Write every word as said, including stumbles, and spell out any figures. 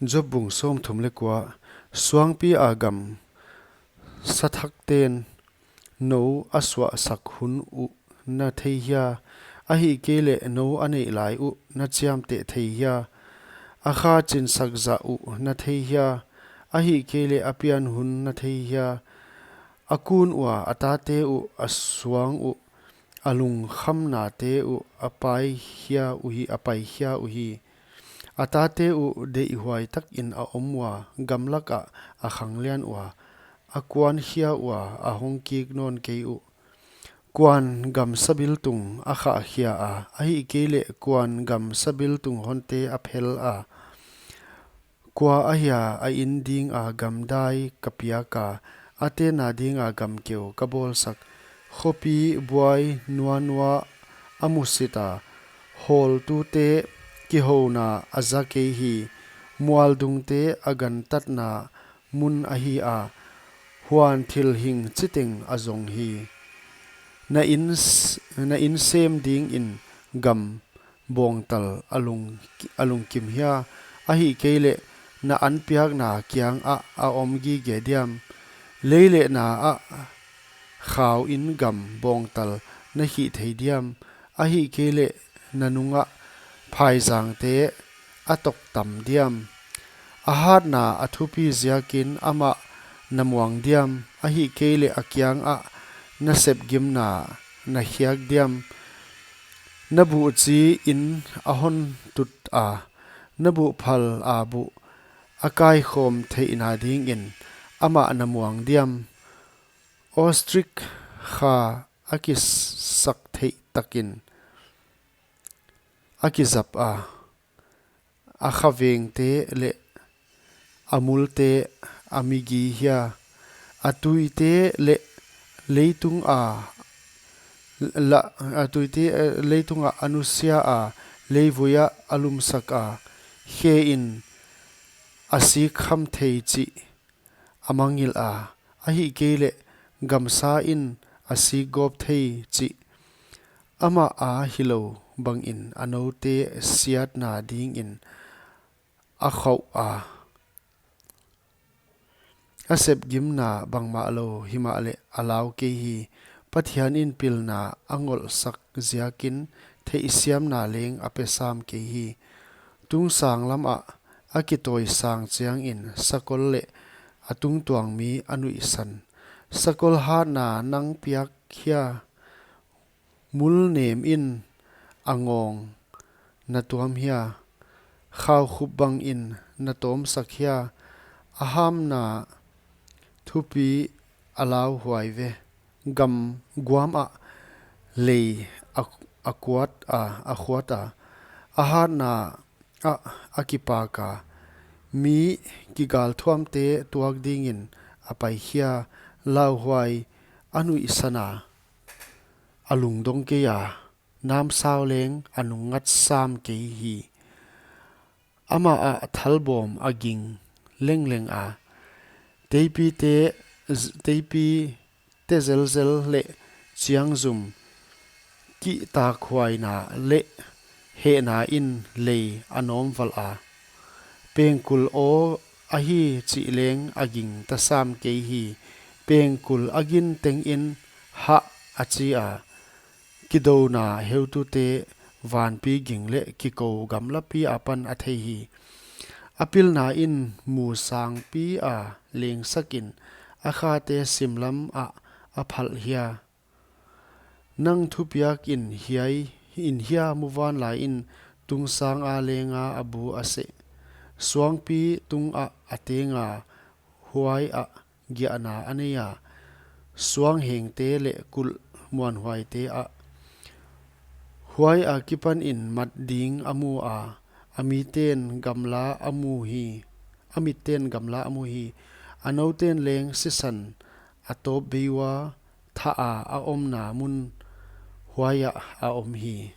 Job bung sawmthum leh kua. Suangpi a gam sathakten nou a suahsak hun uh na thei hia? Ahihkeileh nou a neih lai uh na chiamteh thei hia? A kha chinsak zah uh na thei hia? Ahihkeileh a pian hun na thei hia? A kun ua a tate uh a suang uh, a lungkhamnate uh a pai hia uhi, a pai hia uhi. A tate uh deihhuai takin a om ua, gamlak ah a khanglian ua, a kuan hia ua, a hong kik nawn kei uh. Kuan gam sabiltung a khah hia a, ahihkeileh kuan gam sabiltung honte a phel a. Kua ahia a in dinga gamdai ka piak a, a tenna dinga gamkeu ka bawlsak? Khopi buai nuanua a musit a, hawltute kihouna a za kei hi. Mualdungte a gantatna mun ahi a, huan thil hing chiteng a zong hi. Na in s-, na in sem dingin gam bawngtal a lung, a lungkim hia? Ahihkeileh na anpiakna kiangah a om gige diam? Lei leh na ah khau in gam bawngtal na hih thei diam? Ahihkeileh na nungah phaizangte a tok tam diam? A hatna a thupi ziakin amah na muang diam? Ahihkeileh a kiangah na sepgimna na khiak diam? Na buhchi in a hon tut a, na buhphal a buh a kaikhawm theihna dingin amah na muang diam? Ostrich kha a kisak theih takin a kizap a, a khavengte leh a multe a mi gi hia? A tuite leh leitung a la, a tuite, eh, leitung ah a nusia a, leivui ah a lumsak a, khe in a sik kham thei chih a mangngilh a, ahihkeileh gamsa in a sik gawp thei chih amah a hilou bangin a noute siatna dingin a khauh a. A sepgimna bangmahlou himahleh a lau kei hi. Pathian in pilna a ngolhsak ziakin theihsiamna leng a pe sam kei hi. Tungsang lamah a kitawisang chiangin sakol leh a tungtuang mi a nuihsan. Sakol hatna nang piak hia? Mul nem in a ngawng na tuam hia? Khaukhup bangin na tawmsak hia? A hamna thupi a lauhuai ve. Gam guam ah lei a, a kuat a, a khuat a, a hatna ah a kipak a. Mi kigalthuamte tuak dingin a pai hia? Lauhuai a nuihsan a, a lungdong kei a, namsau leng a nungngat sam kei hi. Amah ah thalbawm a ging lengleng a, teipite, teipite zelzel leh chiangzum kihtakhuaina leh hehna in lei a nawmvalh a. Pengkul aw ahi chih leng a gingta sam kei hi. Pengkul a gin tengin hah a chi a, kidouna heutute vanpi ging leh kikou gamlapi apan a thei hi. A pilna in mu sangpi a lengsakin a khate simlam ah a phalh hia? Nang thupiak in hiai, in hia muvanlai in tungsang a lenga a bu a seh? Suangpi tungah a tenga, huai ah giahna a nei a, suanghengte leh kulh muanhuaite ah. Huai akipanin mat ding a mu a, a miten gamla a mu hi, a miten gamla a mu hi. A nouten leng sisan a tawp bei ua, thah a a omna mun huaiah a om hi.